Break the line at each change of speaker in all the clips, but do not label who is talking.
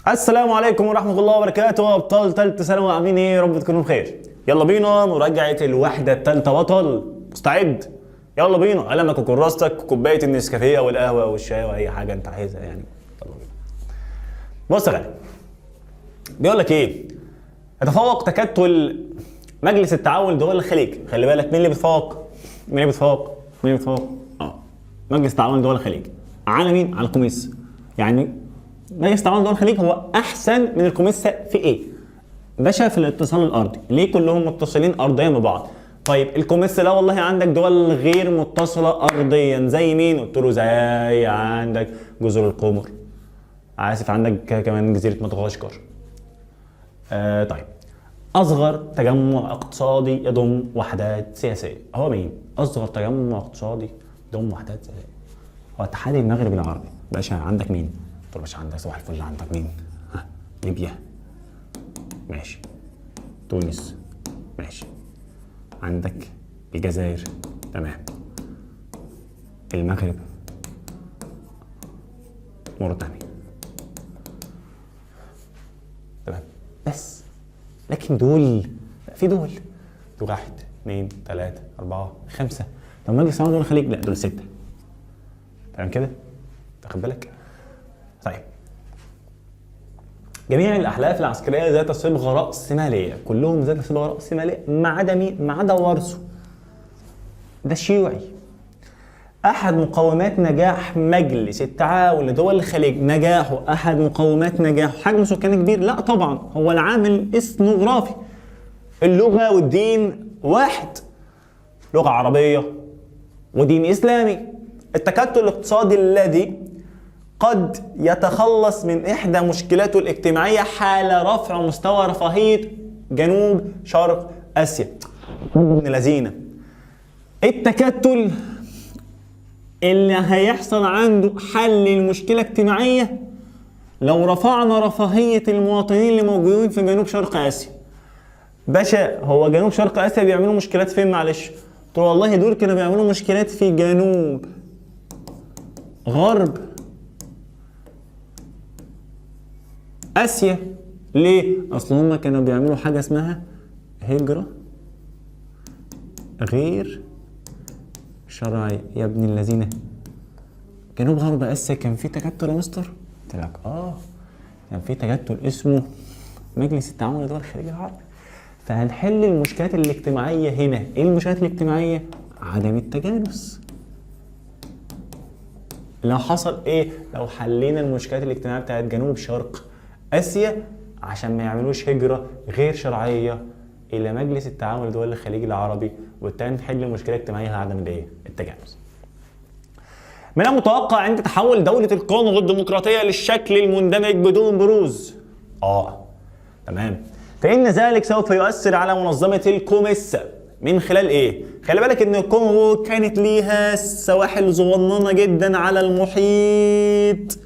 السلام عليكم ورحمة الله وبركاته. أبطال ثالثة ثانوي عاملين إيه؟ يا رب تكونوا بخير. يلا بينا مراجعة الوحدة الثالثة. بطل مستعد؟ يلا بينا، قلمك وكراستك وكوباية النسكافيه والقهوة والشاي وأي حاجة أنت عايزها يعني. يلا بينا. بص يا غالي، بيقول لك إيه؟ يتفوق تكتل مجلس التعاون لدول الخليج. خلي بالك مين اللي بيتفوق؟ مين اللي بيتفوق؟ مين اللي بيتفوق؟ مجلس التعاون لدول الخليج. على مين؟ على الكوميسا. يعني مجلس التعاون لدول الخليج هو احسن من الكوميسا في ايه؟ باشا في الاتصال الارضي. ليه كلهم متصلين ارضيا ببعض؟ طيب الكوميسا لا والله عندك دول غير متصلة ارضيا زي مين؟ قلت له زي عندك جزر القمر، اسف عندك كمان جزيرة مدغشقر. طيب اصغر تجمع اقتصادي يضم وحدات سياسية هو مين؟ اصغر تجمع اقتصادي يضم وحدات سياسية هو اتحاد المغرب العربي. باشا عندك مين؟ قلت له باشا عندك صباح الفل، عندك مين؟ ها ليبيا ماشي، تونس ماشي، عندك الجزائر تمام، المغرب، موريتانيا تمام. بس لكن دول لا، في دول دول 1 2 3 4 5. طب مجلس التعاون دول الخليج لا دول 6. تمام كده؟ تاخد بالك؟ طيب جميع الاحلاف العسكرية ذات صبغة راسمالية، كلهم ذات صبغة راسمالية ما عدا مين؟ ما عدا وارسو، ده شيوعي. احد مقومات نجاح مجلس التعاون لدول الخليج، نجاحه احد مقومات نجاحه حجم سكاني كبير؟ لا طبعا، هو العامل الاثنوغرافي، اللغة والدين واحد، لغة عربية ودين اسلامي. التكتل الاقتصادي الذي قد يتخلص من احدى مشكلاته الاجتماعية حال رفع مستوى رفاهية جنوب شرق اسيا. ابن لذينه، التكتل اللي هيحصل عنده حل المشكلة الاجتماعية لو رفعنا رفاهية المواطنين اللي موجودين في جنوب شرق اسيا. باشا هو جنوب شرق اسيا بيعملوا مشكلات فين معلش؟ قلت له والله دول كانوا بيعملوا مشكلات في جنوب غرب اسيا. ليه؟ اصل هم كانوا بيعملوا حاجة اسمها هجره غير شرعية. يا ابن الذين، جنوب غرب اسيا كان في تكتل يا مستر؟ قلت لك كان في تكتل اسمه مجلس التعاون لدول الخليج العربي. فهنحل المشكلات الاجتماعية هنا. ايه المشكلات الاجتماعية؟ عدم التجانس. لو حصل ايه؟ لو حلينا المشكلات الاجتماعية بتاعت جنوب شرق اسيا عشان ما يعملوش هجره غير شرعية الى مجلس التعاون لدول الخليج العربي، وبالتالي نحل المشكلة الاجتماعية عدم الايه؟ التجانس. من المتوقع عند تحول دولة الكونغو الديمقراطية للشكل المندمج بدون بروز. تمام. فإن ذلك سوف يؤثر على منظمة الكوميسا من خلال ايه؟ خلي بالك ان الكونغو كانت ليها سواحل صغننة جدا على المحيط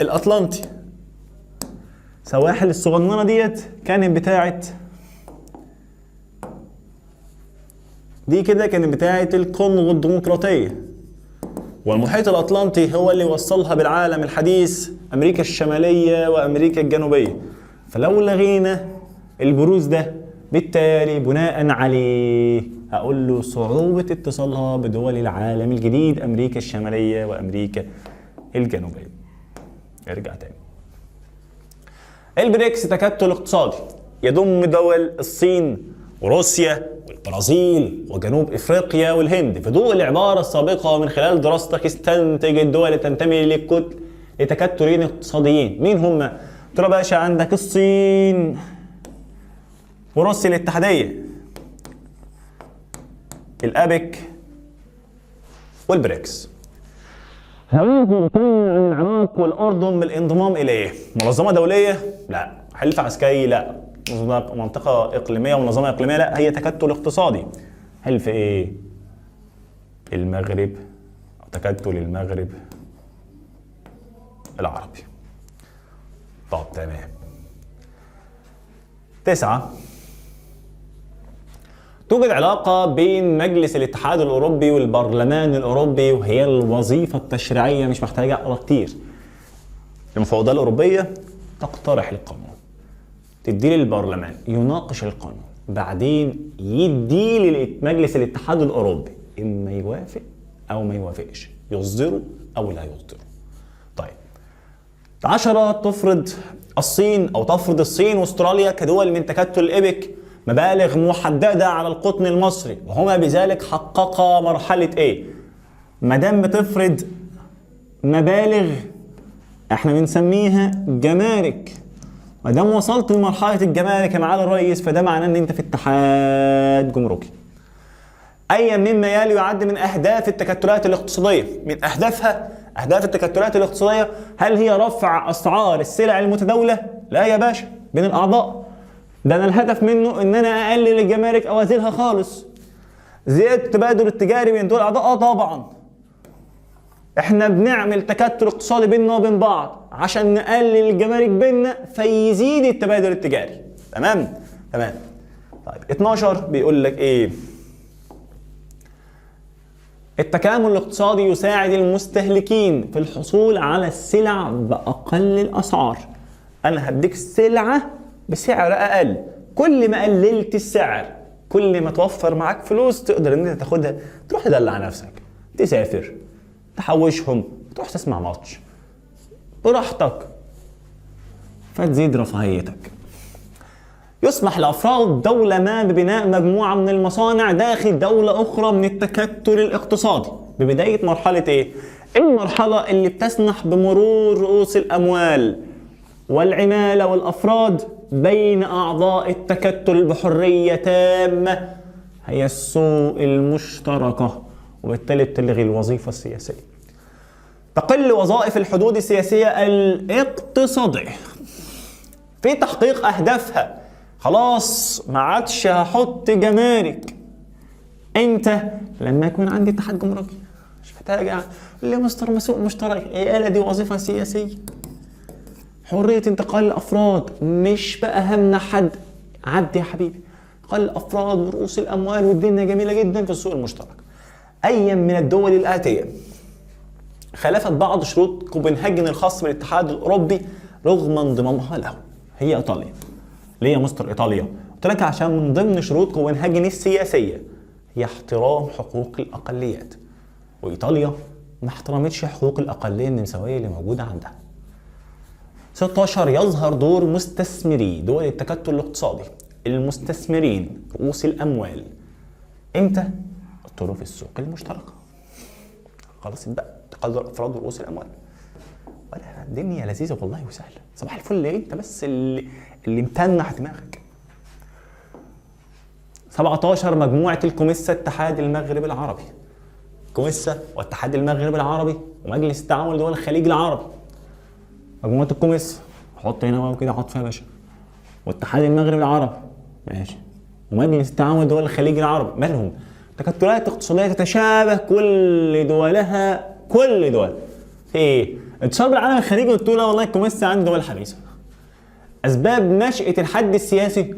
الأطلنطي. سواحل الصغننة ديت كانت بتاعت دي كده، كانت بتاعت الكونغو الديمقراطية، والمحيط الأطلنطي هو اللي وصلها بالعالم الحديث أمريكا الشمالية وأمريكا الجنوبية. فلو لغينا البروز ده بالتالي بناء عليه هقول له صعوبة اتصالها بدول العالم الجديد أمريكا الشمالية وأمريكا الجنوبية. ارجع تاني. البريكس تكتل اقتصادي يضم دول الصين وروسيا والبرازيل وجنوب افريقيا والهند. في ضوء العبارة السابقة ومن خلال دراستك استنتج الدول اللي تنتمي لتكتلين اقتصاديين. مين هم؟ ترى باشا عندك الصين وروسيا الاتحادية، الابك والبريكس. العراق والاردن بالانضمام الى ايه؟ منظمة دولية؟ لا. حلف عسكري؟ لا. منطقة اقليمية ومنظمة اقليمية؟ لا، هي تكتل اقتصادي. حلف ايه؟ المغرب، تكتل المغرب العربي. طب تمام. 9 توجد علاقة بين مجلس الاتحاد الأوروبي والبرلمان الأوروبي، وهي الوظيفة التشريعية، مش محتاجة أقرأ كتير. المفوضية الاوروبية تقترح القانون، تديه للبرلمان يناقش القانون، بعدين يديه لمجلس الاتحاد الاوروبي، اما يوافق او ما يوافقش، يصدره او لا يصدره. طيب 10 تفرض الصين او تفرض الصين واستراليا كدول من تكتل الايبك مبالغ محددة على القطن المصري، وهما بذلك حققا مرحلة ايه؟ ما دام بتفرض مبالغ احنا بنسميها جمارك، ما دام وصلت لمرحلة الجمارك يا معالي الريس فده معناه ان انت في اتحاد جمركي. اي مما يلي يعد من اهداف التكتلات الاقتصادية؟ من اهدافها، اهداف التكتلات الاقتصادية هل هي رفع اسعار السلع المتداولة؟ لا يا باشا، بين الاعضاء. ده انا الهدف منه ان انا اقلل الجمارك او ازيلها خالص. زيادة التبادل التجاري بين دول الاعضاء؟ طبعا. احنا بنعمل تكتل اقتصادي بيننا وبين بعض عشان نقلل الجمارك بيننا فيزيد التبادل التجاري. تمام؟ تمام. طيب 12 بيقول لك ايه؟ التكامل الاقتصادي يساعد المستهلكين في الحصول على السلع بأقل الأسعار. أنا هديك السلعة بسعر أقل، كل ما قللت السعر كل ما توفر معاك فلوس تقدر إن أنت تاخدها تروح تدلع نفسك، تسافر، تحوشهم، تروح تسمع ماتش براحتك، فتزيد رفاهيتك. يسمح لأفراد دولة ما ببناء مجموعة من المصانع داخل دولة أخرى من التكتل الاقتصادي ببداية مرحلة إيه؟ المرحلة اللي بتسمح بمرور رؤوس الأموال والعمالة والأفراد بين أعضاء التكتل بحرية تامة، هي السوق المشتركة، وبالتالي بتلغي الوظيفة السياسية. تقل وظائف الحدود السياسية الاقتصادية في تحقيق أهدافها. خلاص ما عادش هحط جمارك. انت لما يكون عندي اتحاد جمركي مش محتاج اللي مستر مسوق مشترك، ايه دي وظيفة سياسية. حرية انتقال الافراد، مش بقى همنا حد، عدي يا حبيبي، انتقال الافراد ورؤوس الاموال والدنيا جميلة جدا في السوق المشترك. اي من الدول الاتية خالفت بعض شروط كوبنهاجن الخاص بالاتحاد الاوروبي رغم انضمامها له؟ هي ايطاليا. ليه يا مستر ايطاليا؟ قلت لك عشان من ضمن شروط كوبنهاجن السياسية هي احترام حقوق الاقليات، وايطاليا ما احترمتش حقوق الاقلية النمساويه اللي موجودة عندها. 16 يظهر دور مستثمري دول التكتل الاقتصادي، المستثمرين رؤوس الاموال، امتى؟ قلت له في السوق المشتركة. خلاص بقى تقدر افراد ورؤوس الاموال، ولا الدنيا لذيذة والله وسهلة، صباح الفل. انت بس اللي متنح دماغك. 17 مجموعة الكوميسا اتحاد المغرب العربي، كوميسا واتحاد المغرب العربي ومجلس التعاون لدول الخليج العربي. مجموعة الكوميسا حط هنا بقى كده، حط فيها يا باشا، واتحاد المغرب العربي ماشي، ومجلس التعاون لدول الخليج العربي، مالهم؟ تكتلات اقتصادية تتشابه كل دولها، كل دول في ايه؟ اتصال بالعالم الخليجي. قلت له والله الكوميسا عند دول حديثه. اسباب نشأة الحد السياسي،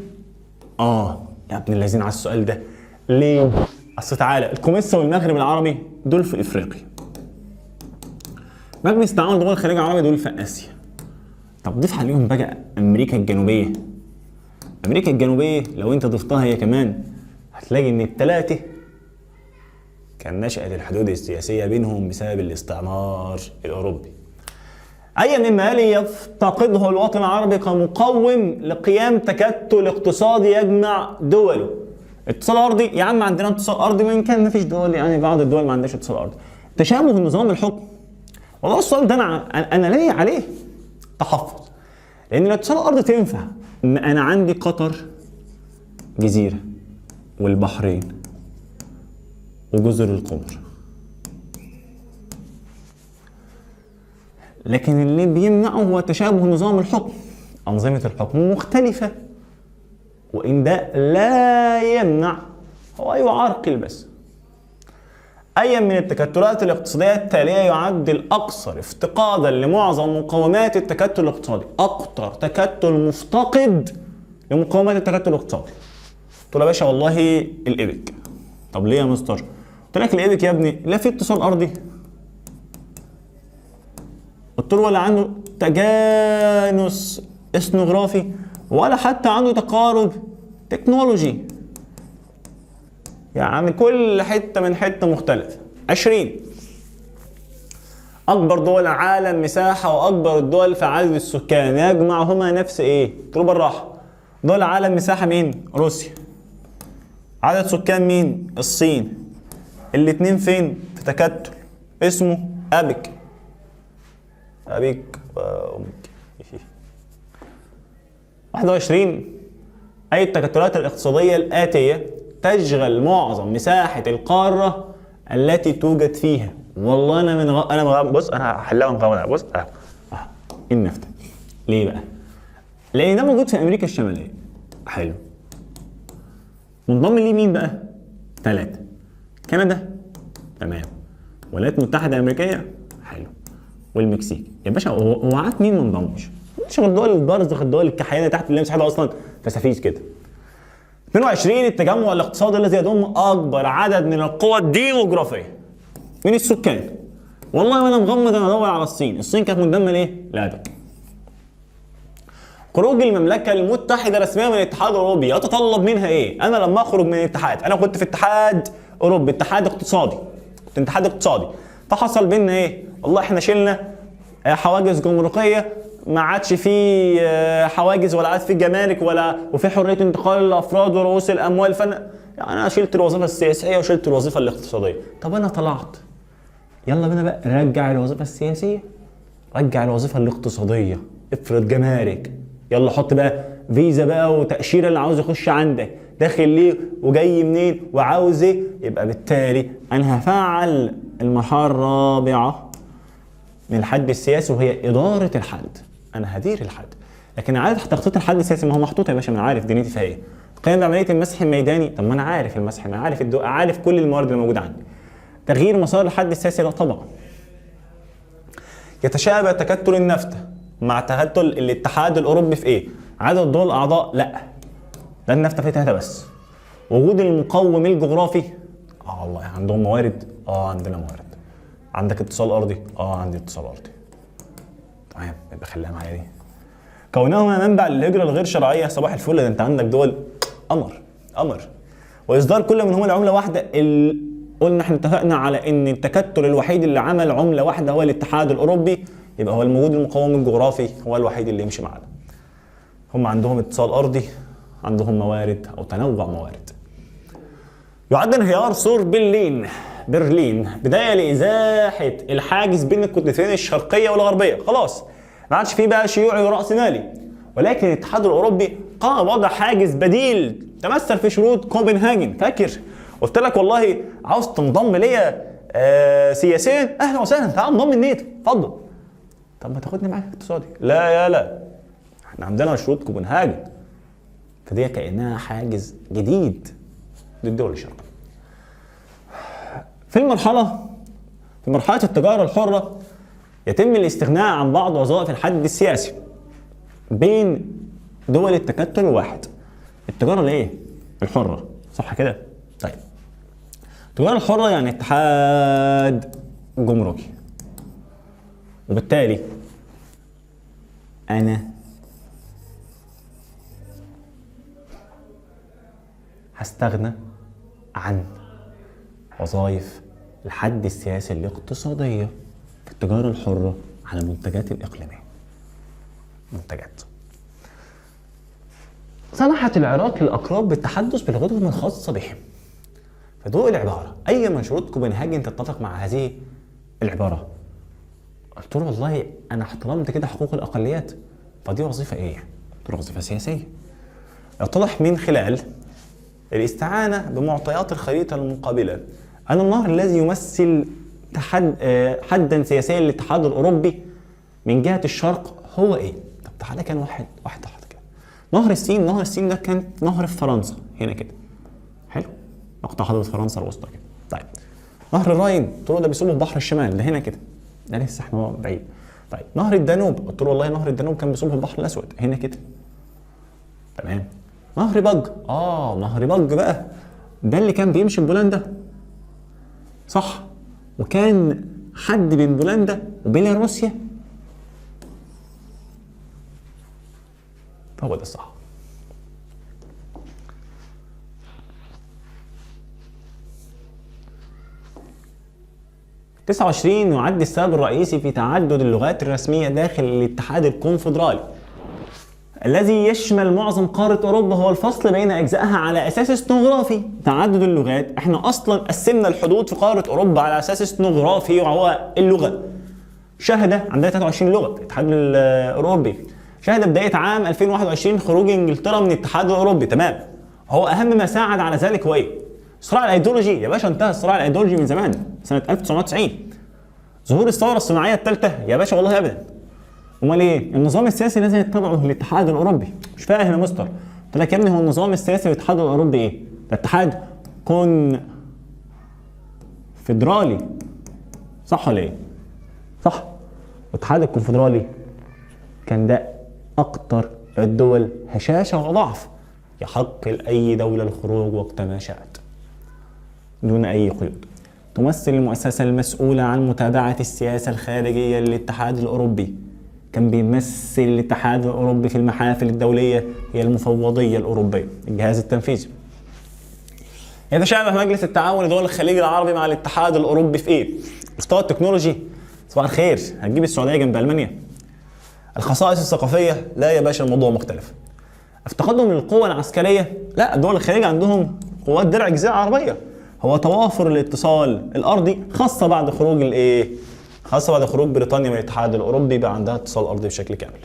يا ابن الذين على السؤال ده ليه؟ اصل تعالى الكوميسا والمغرب العربي دول في افريقيا، مجلس تعاون دول الخليج العربي دول في اسيا، طب ضيف عليهم بقى امريكا الجنوبية. امريكا الجنوبية لو انت ضفتها هي كمان هتلاقي ان الثلاثة كان نشأت الحدود السياسية بينهم بسبب الاستعمار الاوروبي. أي مما يلي يفتقده الوطن العربي كمقوم لقيام تكتل اقتصادي يجمع دولة؟ اتصال أرضي يا عم، عندنا اتصال أرضي وإن كان مفيش دول، يعني بعض الدول ما عندهاش اتصال أرضي. تشابه نظام الحكم، والله السؤال ده أنا ليا عليه تحفظ، لأن الاتصال الأرضي تنفع. أنا عندي قطر جزيرة والبحرين وجزر القمر، لكن اللي بيمنعه هو تشابه نظام الحكم، أنظمة الحكم مختلفة، وإن ده لا يمنع هو يعرقل بس. أي من التكتلات الاقتصادية التالية يعد الأكثر افتقادا لمعظم مقومات التكتل الاقتصادي؟ أكثر تكتل مفتقد لمقومات التكتل الاقتصادي. قلت له يا باشا والله الإيبك. طب ليه يا مستر؟ قلت لك الإيبك يا ابني لا في اتصال أرضي قلت له ولا عنده تجانس اثنوغرافي ولا حتى عنده تقارب تكنولوجي، يعني كل حتة من حتة مختلفة. 20 اكبر دول العالم مساحة واكبر الدول في عدد السكان يجمعهما نفس ايه؟ قلت له بالراحة، دول العالم مساحة مين؟ روسيا. عدد سكان مين؟ الصين. الاتنين فين؟ في تكتل اسمه ابك. ابيك وامك. 21 اي التكتلات الاقتصادية الاتية تشغل معظم مساحة القارة التي توجد فيها؟ والله انا من غ... انا مغ... بص انا هحلها من غمض. بص النفط. ليه بقى؟ لان ده موجود في امريكا الشمالية. حلو. منضم ليه مين بقى؟ 3. كندا، تمام. الولايات المتحدة الامريكية، حلو. والمكسيك. يا باشا هو عاد مين ما انضمش؟ مش غير الدول البرزخ، الدول الكحيانه تحت اللي مساحتها اصلا فسافيس كده. 22 التجمع الاقتصادي الذي يضم اكبر عدد من القوى الديموغرافيه من السكان. والله وانا مغمض انا ادور على الصين، الصين كانت منضمه ليه؟ لابك. خروج المملكة المتحدة رسميا من الاتحاد الاوروبي يتطلب منها ايه؟ انا لما اخرج من الاتحاد، انا كنت في اتحاد اوروبي، اتحاد اقتصادي، كنت اتحاد اقتصادي، فحصل بينا ايه؟ والله احنا شلنا حواجز جمركيه، ما عادش في حواجز ولا عاد في جمارك ولا وفي حرية انتقال الافراد ورؤوس الاموال، فانا يعني انا شلت الوظيفة السياسية وشلت الوظيفة الاقتصادية. طب انا طلعت، يلا بينا بقى رجع الوظيفة السياسية، رجع الوظيفة الاقتصادية، افرض جمارك، يلا حط بقى فيزا بقى وتاشيره اللي عاوز يخش عندك، داخل ليه وجاي منين وعاوز ايه. يبقى بالتالي انا هفعل المرحلة الرابعة من الحد السياسي وهي ادارة الحد، انا هدير الحد. لكن عارف تخطيط الحد السياسي ما هو محطوط يا باشا، ما انا عارف دنيتي فيها ايه. قيام بعملية المسح الميداني، طب ما انا عارف المسح، ما عارف الدو... عارف كل الموارد اللي موجودة عندي. تغيير مسار الحد السياسي، لا طبعا. يتشابه تكتل النفتا مع تكتل الاتحاد الاوروبي في ايه؟ عدد الدول الاعضاء؟ لا، ده النفتا فيه 3 بس. وجود المقوم الجغرافي، والله عندهم موارد، عندنا موارد. عندك اتصال ارضي، عندي اتصال ارضي. تمام، يبقى خليها معايا دي. كونهما منبع للهجرة الغير شرعية، صباح الفل، ده انت عندك دول قمر قمر. واصدار كل منهما لعمله واحدة. قلنا احنا اتفقنا على ان التكتل الوحيد اللي عمل عمله واحدة هو الاتحاد الاوروبي، يبقى هو الموجود المقاوم الجغرافي هو الوحيد اللي يمشي معانا. هم عندهم اتصال ارضي، عندهم موارد او تنوع موارد. يعد انهيار سور برلين بداية لازاحه الحاجز بين الكتلتين الشرقية والغربية، خلاص ما عادش فيه بقى شيوعي وراسمالي، ولكن الاتحاد الاوروبي قام بوضع حاجز بديل تمثل في شروط كوبنهاجن. فاكر قلت لك والله عاوز تنضم ليا سياسيا، اهلا وسهلا، تعال انضم الناتو، اتفضل. طب ما تاخدني معاك اقتصادي. لا يا لا، احنا عندنا شروط كوبنهاجن. فدي كانها حاجز جديد للدول الشرقية. في مرحلة التجارة الحرة يتم الاستغناء عن بعض وظائف الحد السياسي بين دول التكتل الواحد. التجارة الايه؟ الحرة، صح كده؟ طيب التجارة الحرة يعني اتحاد جمركي، وبالتالي انا هستغنى عن وظائف الحد السياسي الاقتصادية في التجارة الحرة على المنتجات الإقليمية. منتجات. سمحت العراق للأكراد بالتحدث بلغتهم الخاصة بهم. فضوء العبارة، أي من شروط كوبنهاجن تتفق مع هذه العبارة؟ قلت له والله أنا احترمت كده حقوق الأقليات، فدي وظيفة إيه؟ قلت له وظيفة سياسية. يتضح من خلال الاستعانة بمعطيات الخريطة المقابلة أن النهر الذي يمثل حدا سياسيا للاتحاد الأوروبي من جهة الشرق هو إيه؟ طب تعالى كان واحد واحدة كده. نهر السين، نهر السين ده كان نهر في فرنسا هنا كده. حلو؟ مقطع حضرة فرنسا الوسطى كده. طيب نهر الراين، قلت له ده بيصب في بحر الشمال، ده هنا كده. ده لسه احنا بعيد. طيب نهر الدانوب، قلت له والله نهر الدانوب كان بيصب في البحر الأسود هنا كده. تمام. نهر بج، نهر بج بقى ده اللي كان بيمشي في بولندا، صح؟ وكان حد بين بولندا وبيلاروسيا هو ده الصح. 29 يعد السبب الرئيسي في تعدد اللغات الرسمية داخل الاتحاد الكونفدرالي الذي يشمل معظم قارة أوروبا هو الفصل بين أجزائها على أساس اثنوغرافي. تعدد اللغات، احنا أصلا قسمنا الحدود في قارة أوروبا على أساس اثنوغرافي وهو اللغة. شهد عندنا 23 لغة الاتحاد الأوروبي. شهد بداية عام 2021 خروج إنجلترا من الاتحاد الأوروبي، تمام. هو أهم ما ساعد على ذلك هو إيه؟ الصراع الأيديولوجي يا باشا، انتهى الصراع الأيديولوجي من زمان سنة 1990. ظهور الثورة الصناعية الثالثة يا باشا والله أبدا. امال ايه؟ النظام السياسي لازم يتبعه الاتحاد الاوروبي. مش فاهم يا مستر. قلت لك يا ابني هو النظام السياسي للاتحاد الاوروبي ايه؟ ده اتحاد كونفدرالي، صح ولا ايه؟ صح. الاتحاد الكونفدرالي كان ده اكتر الدول هشاشة وضعف، يحق لاي دولة الخروج وقت ما شاءت دون اي قيود. تمثل المؤسسة المسؤولة عن متابعه السياسة الخارجية للاتحاد الاوروبي. كان بيمثل الاتحاد الأوروبي في المحافل الدولية هي المفوضية الأوروبية، الجهاز التنفيذي. يتشابه مجلس التعاون لدول الخليج العربي مع الاتحاد الأوروبي في إيه؟ مستوى التكنولوجي، صباح الخير، هتجيب السعودية جنب ألمانيا. الخصائص الثقافية، لا يا باشا الموضوع مختلف. افتقادهم للقوة العسكرية، لا دول الخليج عندهم قوات درع جزيرة عربية. هو توافر الاتصال الأرضي خاصة بعد خروج الإيه؟ خاصة بعد خروج بريطانيا من الاتحاد الأوروبي بقى عندها اتصال أرضي بشكل كامل.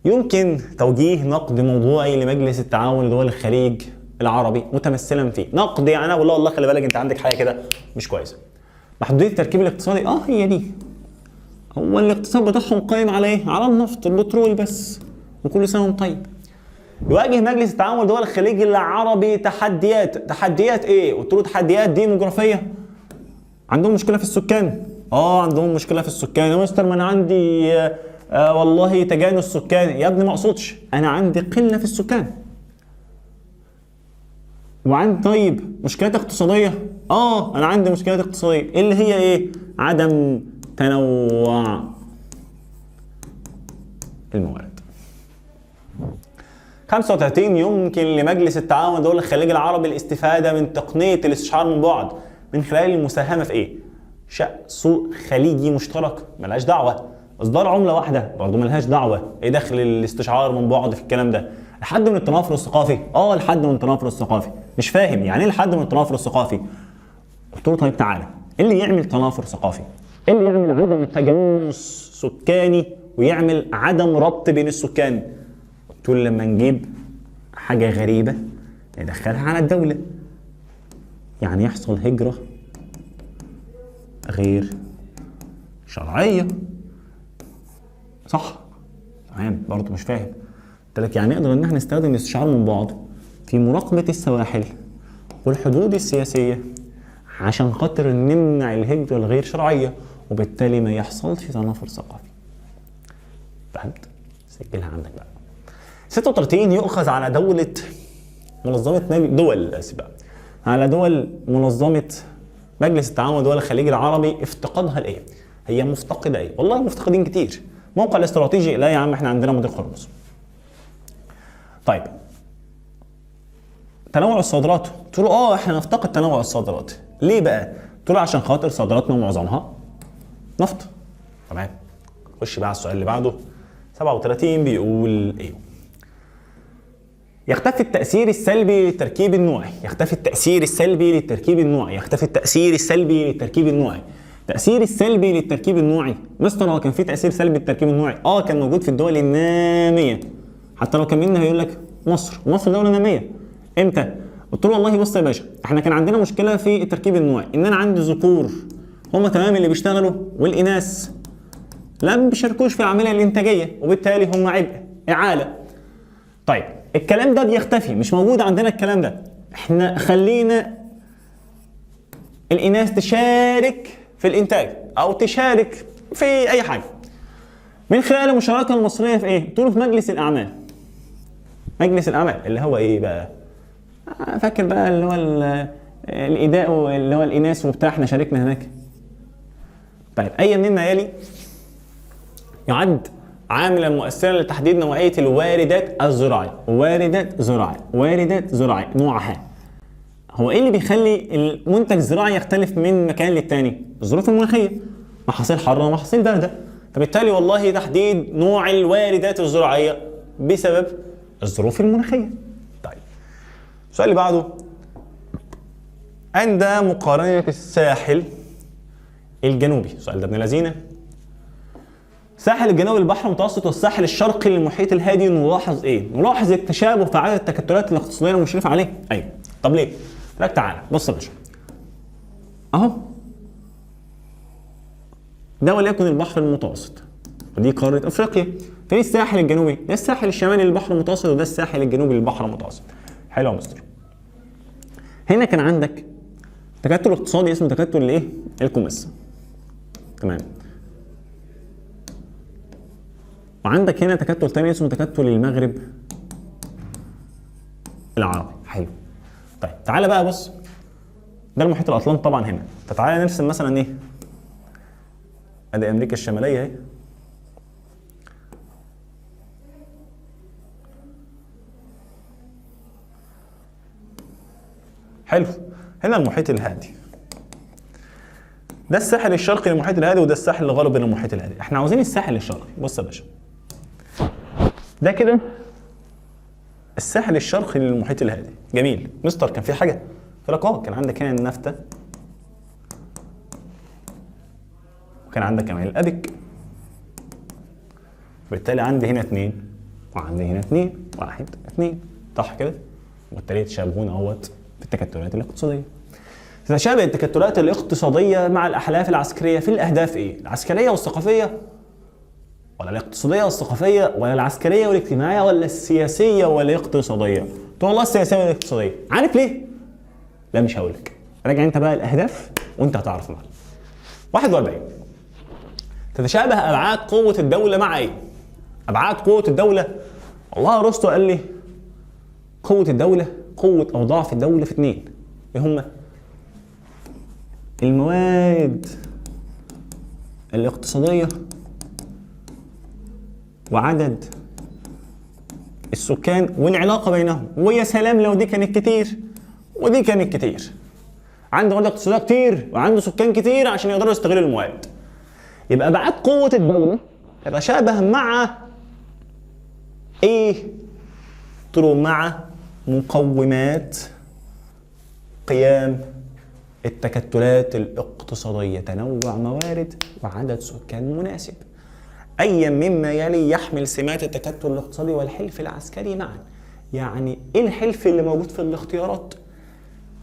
يمكن توجيه نقد موضوعي لمجلس التعاون لدول الخليج العربي متمثلا فيه. نقد يعني أنا والله خلي بالك أنت عندك حاجة كده مش كويسة. محدودية التركيب الاقتصادي، هي دي. هو الاقتصاد بتاعهم قايم على إيه؟ على النفط البترول بس، وكل سنة وانتم طيب. يواجه مجلس التعاون لدول الخليج العربي تحديات. تحديات إيه؟ قلت له تحديات ديموغرافية. عندهم مشكلة في السكان، عندهم مشكلة في السكان يا مستر. ما انا عندي والله تجانس سكاني يا ابني، ما اقصدش، انا عندي قلة في السكان. وعندي طيب مشكلات اقتصادية، انا عندي مشكلات اقتصادية اللي هي ايه؟ عدم تنوع الموارد. 35 يمكن لمجلس التعاون دول الخليج العربي الاستفادة من تقنية الاستشعار من بعد من خلال المساهمة في ايه؟ سوق خليجي مشترك، ملهاش دعوة. اصدار عملة واحدة برضه ملهاش دعوة. ايه دخل الاستشعار من بعد في الكلام ده؟ الحد من التنافر الثقافي، الحد من التنافر الثقافي. مش فاهم يعني ايه الحد من التنافر الثقافي؟ قلت له طيب تعالى، ايه اللي يعمل تنافر ثقافي؟ ايه اللي يعمل عدم تجانس سكاني ويعمل عدم ربط بين السكان؟ قلت له لما نجيب حاجة غريبة ندخلها على الدولة، يعني يحصل هجرة غير شرعية، صح؟ تمام، برضه مش فاهم. قلت لك يعني نقدر ان احنا نستخدم الاستشعار من بعد في مراقبة السواحل والحدود السياسية عشان خاطر نمنع الهجرة الغير شرعية، وبالتالي ما يحصلش تنافر ثقافي. فهمت؟ سجلها عندك بقى. 36 يؤخذ على دولة منظمة دول على دول منظمة مجلس التعاون دول الخليج العربي افتقادها لإيه؟ هي مفتقدة إيه؟ والله مفتقدين كتير. موقع الاستراتيجي، لا يا عم احنا عندنا مضيق هرمز. طيب تنوع الصادرات، قلت له احنا نفتقد تنوع الصادرات. ليه بقى؟ قلت له عشان خاطر صادراتنا معظمها نفط. تمام. خش بقى على السؤال اللي بعده 37 بيقول ايه؟ يختفي التأثير السلبي للتركيب النوعي، يختفي التأثير السلبي للتركيب النوعي، يختفي التأثير السلبي للتركيب النوعي. التأثير السلبي للتركيب النوعي، مستر هو كان في تأثير سلبي للتركيب النوعي؟ كان موجود في الدول النامية. حتى لو كملنا هيقول لك مصر، ومصر دولة نامية. امتى؟ قلت له والله بص يا باشا، احنا كان عندنا مشكلة في التركيب النوعي، ان انا عندي ذكور هم تمام اللي بيشتغلوا والإناث لا بيشاركوش في العملية الإنتاجية، وبالتالي هم عبء، إعالة. طيب الكلام ده بيختفي، مش موجود عندنا الكلام ده. احنا خلينا الإناث تشارك في الإنتاج أو تشارك في أي حاجة من خلال المشاركة المصرية في إيه؟ قلت له في مجلس الأعمال. مجلس الأعمال اللي هو إيه بقى؟ فاكر بقى اللي هو الإداء اللي هو الإناث وبتاع، احنا شاركنا هناك. طيب أي مما يلي يعد عاملا مؤثرا لتحديد نوعية الواردات الزراعية. واردات زراعية، واردات زراعية نوعها. هو ايه اللي بيخلي المنتج الزراعي يختلف من مكان للتاني؟ الظروف المناخية، محاصيل حارة ومحاصيل باردة. فبالتالي والله تحديد نوع الواردات الزراعية بسبب الظروف المناخية. طيب السؤال اللي بعده، عند مقارنة الساحل الجنوبي، السؤال ده ابن لذينه، الساحل الجنوبي للبحر المتوسط والساحل الشرقي للمحيط الهادي، نلاحظ ايه؟ نلاحظ التشابه في عدد التكتلات الاقتصادية المشرفة عليه. ايوه. طب ليه؟ لك تعالى بص يا باشا، اهو ده وليكن البحر المتوسط ودي قارة افريقيا، فين الساحل الجنوبي؟ ده الساحل الشمالي للبحر المتوسط وده الساحل الجنوبي للبحر المتوسط. حلو يا مستر. هنا كان عندك تكتل اقتصادي اسمه تكتل الايه؟ الكوميسا. تمام. وعندك هنا تكتل تاني اسمه تكتل المغرب العربي. حلو. طيب تعالى بقى بص، ده المحيط الاطلنطي طبعا هنا، فتعالى نرسم مثلا ايه؟ ادي امريكا الشمالية اهي، حلو. هنا المحيط الهادي، ده الساحل الشرقي للمحيط الهادي وده الساحل الغربي للمحيط الهادي. احنا عاوزين الساحل الشرقي. بص يا باشا، ده كده الساحل الشرقي للمحيط الهادي. جميل. مستر كان في حاجة؟ قلت لك اه، كان عندك هنا النافتا وكان عندك كمان الابك، بالتالي عندي هنا 2 وعندي هنا 2، 1 2، صح كده؟ وبالتالي يتشابهون اهوت في التكتلات الاقتصادية. تتشابه التكتلات الاقتصادية مع الاحلاف العسكرية في الاهداف ايه؟ العسكرية والثقافية، ولا الاقتصادية والثقافية، ولا العسكرية والاجتماعية، ولا السياسية والاقتصادية؟ تقول والله السياسية والاقتصادية. عارف ليه؟ لا مش هقول لك، راجع انت بقى الاهداف وانت هتعرف معانا. 41 تتشابه ابعاد قوة الدولة مع ايه؟ ابعاد قوة الدولة، والله ارسطو قال لي قوة الدولة، قوة او ضعف الدولة في 2، ايه هما؟ الموارد الاقتصادية وعدد السكان والعلاقة بينهم. ويا سلام لو دي كانت كتير ودي كانت كتير، عنده موارد اقتصادية كتير وعنده سكان كتير عشان يقدروا يستغلوا الموارد. يبقى ابعاد قوة الدولة تتشابه مع ايه؟ قلت مع مقومات قيام التكتلات الاقتصادية، تنوع موارد وعدد سكان مناسب. أي مما يلي يحمل سمات التكتل الاقتصادي والحلف العسكري معا. يعني ايه الحلف اللي موجود في الاختيارات؟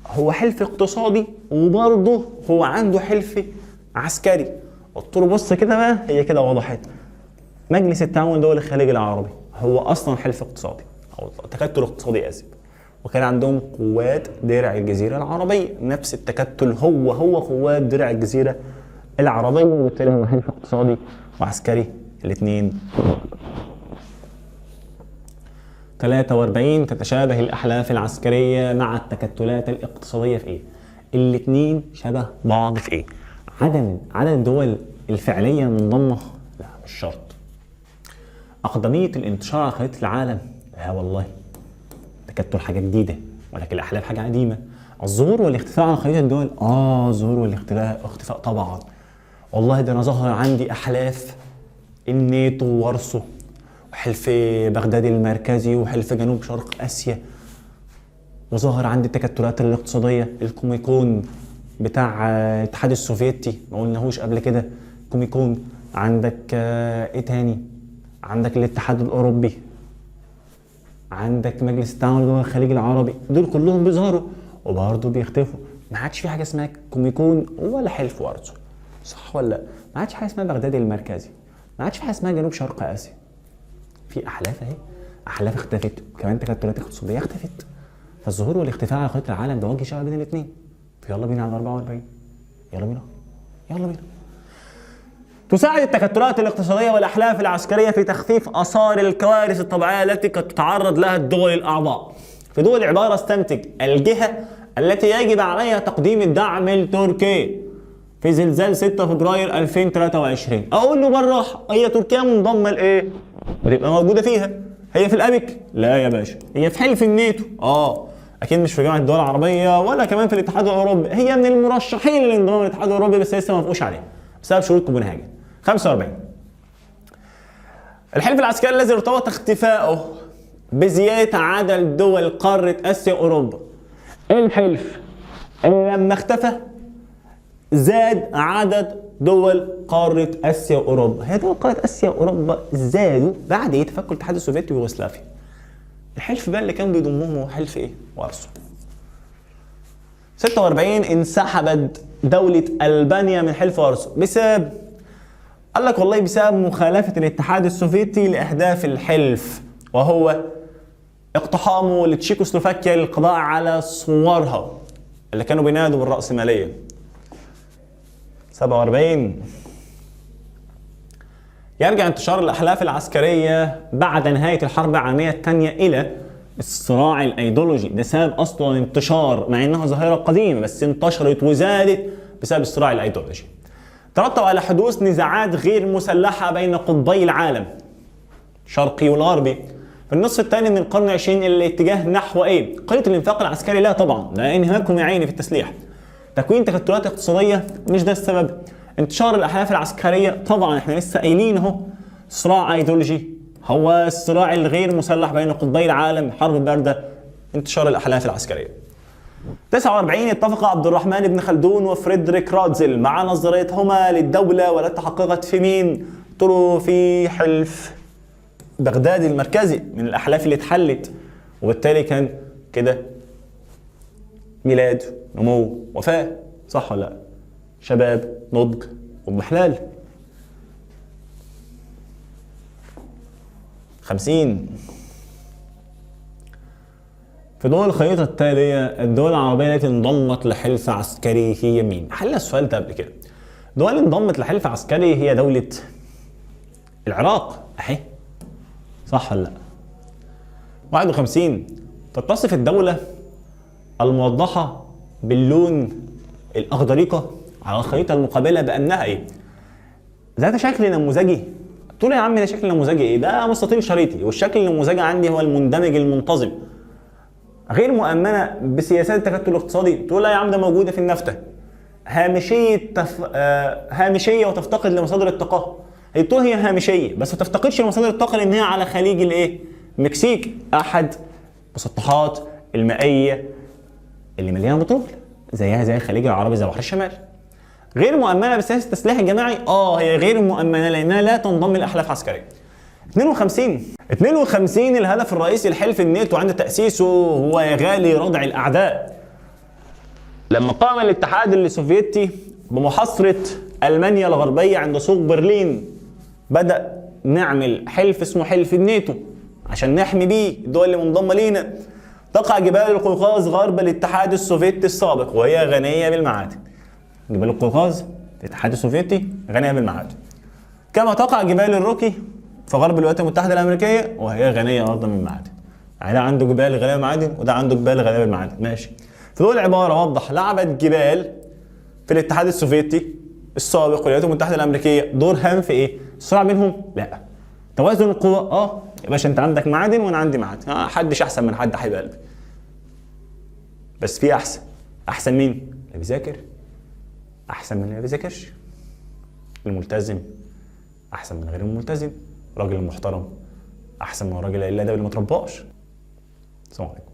هو حلف اقتصادي وبرضه هو عنده حلف عسكري. قلت له بص كده بقى، هي كده وضحت. مجلس التعاون دول الخليج العربي هو اصلا حلف اقتصادي او تكتل اقتصادي اسف، وكان عندهم قوات درع الجزيرة العربية، نفس التكتل هو هو قوات درع الجزيرة العربية، وبالتالي هو حلف اقتصادي وعسكري الاثنين. 43 تتشابه الاحلاف العسكرية مع التكتلات الاقتصادية في ايه؟ الاثنين شبه بعض في ايه؟ عدد الدول الفعلية المنضمه؟ لا مش شرط. اقدميه الانتشار على خريطة العالم؟ لا والله، تكتل حاجة جديدة ولكن الاحلاف حاجة قديمة. الظهور والاختفاء على خريطة الدول؟ الظهور والاختفاء طبعا. والله ده انا ظهر عندي احلاف الناتو وارسو وحلف بغداد المركزي وحلف جنوب شرق اسيا، وظهر عندي التكتلات الاقتصادية، الكوميكون بتاع الاتحاد السوفيتي ما قلناهوش قبل كده، كوميكون. عندك ايه تاني؟ عندك الاتحاد الاوروبي، عندك مجلس التعاون لدول الخليج العربي، دول كلهم بيظهروا وبرضه بيختفوا. ما عادش في حاجة اسمها كوميكون ولا حلف وارسو، صح ولا لا؟ ما عادش حاجة اسمها بغداد المركزي، ما عادش في حاجة اسمها جنوب شرق اسيا. في احلاف اهي، احلاف اختفت، وكمان تكتلات اقتصادية اختفت. فالظهور والاختفاء على خريطة العالم ده وجه شبه بين الاثنين. يلا بينا على 44، يلا بينا يلا بينا. تساعد التكتلات الاقتصادية والأحلاف العسكرية في تخفيف آثار الكوارث الطبيعية التي قد تتعرض لها الدول الأعضاء. في دول العبارة استنتج الجهة التي يجب عليها تقديم الدعم لتركيا. في زلزال 6 فبراير 2023. اقول له بالراحة، هي تركيا منضمه لايه؟ وتبقى موجودة فيها. هي في الابيك؟ لا يا باشا، هي في حلف الناتو. اكيد مش في جامعه الدول العربية ولا كمان في الاتحاد الاوروبي، هي من المرشحين للانضمام للاتحاد الاوروبي بس لسه ما وافقوش عليه بسبب شروط كوبنهاجن. 45 الحلف العسكري الذي ارتبط اختفائه بزيادة عدد دول قارة اسيا واوروبا. الحلف اللي لما اختفى زاد عدد دول قارة آسيا وأوروبا. هي دول قارة آسيا وأوروبا زادوا بعد إيه؟ تفكك الاتحاد السوفيتي ويوغوسلافيا. الحلف بقى اللي كان بيضمهم هو حلف إيه؟ وارسو. 46 انسحبت دولة ألبانيا من حلف وارسو بسبب، قال لك والله بسبب مخالفة الاتحاد السوفيتي لأهداف الحلف، وهو اقتحامه لتشيكوسلوفاكيا للقضاء على صورها اللي كانوا بينادوا بالرأسمالية. 47 يرجع انتشار الأحلاف العسكرية بعد نهاية الحرب العالمية الثانية إلى الصراع الأيديولوجي. ده سبب أصلا انتشار، مع إنها ظاهرة قديمة بس انتشرت وزادت بسبب الصراع الأيديولوجي. ترتب على حدوث نزاعات غير مسلحة بين قطبي العالم الشرقي والغربي في النصف الثاني من القرن العشرين الاتجاه نحو ايه؟ قلة الانفاق العسكري؟ لا طبعا، ده انهماكم يا عيني في التسليح. تكوين تكتلات اقتصادية؟ مش ده السبب. انتشار الأحلاف العسكرية؟ طبعا احنا لسه قايلين اهو، صراع ايديولوجي هو الصراع الغير مسلح بين قطبي العالم، حرب باردة، انتشار الأحلاف العسكرية. 49 اتفق عبد الرحمن بن خلدون وفريدريك راتزل مع نظريتهما للدولة ولا تحققت في مين؟ قلت في حلف بغداد المركزي من الأحلاف اللي اتحلت، وبالتالي كان كده ميلاد، نمو، وفاة، صح ولا لا؟ شباب، نضج، واضمحلال. 50 في دول الخريطة التالية الدول العربية التي انضمت لحلف عسكري هي مين؟ حلنا السؤال ده قبل كده. دول انضمت لحلف عسكري هي دولة العراق اهي، صح ولا لا؟ 51 تتصف الدولة الموضحة باللون الأخضريقة على الخريطة المقابلة بأنها إيه؟ ذات شكل نموذجي. تقول يا عم ده شكل نموذجي إيه؟ ده مستطيل شريطي، والشكل النموذجي عندي هو المندمج المنتظم. غير مؤمنة بسياسات التكتل الاقتصادي. تقول لا يا عم ده موجودة في النافتا. هامشية هامشية وتفتقد لمصادر الطاقة. هي تقول هي هامشية بس ما تفتقدش لمصادر الطاقة لأنها على خليج الإيه؟ المكسيك، أحد مسطحات المائية اللي مليانة بترول زيها زي الخليج العربي زي بحر الشمال. غير مؤمنة بسياسة التسليح الجماعي. هي غير مؤمنة لانها لا تنضم لاحلاف عسكرية. 52 الهدف الرئيسي لحلف الناتو عند تاسيسه هو يا غالي ردع الاعداء. لما قام الاتحاد السوفيتي بمحاصره المانيا الغربية عند سوق برلين، بدا نعمل حلف اسمه حلف الناتو عشان نحمي بيه الدول اللي منضمه لينا. تقع جبال القوقاز غرب الاتحاد السوفيتي السابق وهي غنية بالمعادن. جبال القوقاز في الاتحاد السوفيتي غنية بالمعادن. كما تقع جبال الروكي في غرب الولايات المتحدة الأمريكية وهي غنية أيضا بالمعادن. يعني ده عنده جبال غنية بالمعادن وده عنده جبال غنية بالمعادن، ماشي. في دول عبارة وضح لعبت جبال في الاتحاد السوفيتي السابق والولايات المتحدة الأمريكية دور هام في إيه؟ الصراع بينهم؟ لا. توازن القوى؟ يا باشا أنت عندك معادن وأنا عندي معادن، حدش أحسن من حد حبيب قلبي. بس في أحسن، أحسن مين؟ اللي بيذاكر أحسن من اللي ما بيذاكرش. الملتزم أحسن من غير الملتزم، الراجل المحترم أحسن من الراجل اللي الأدب اللي ما ترباش. السلام عليكم.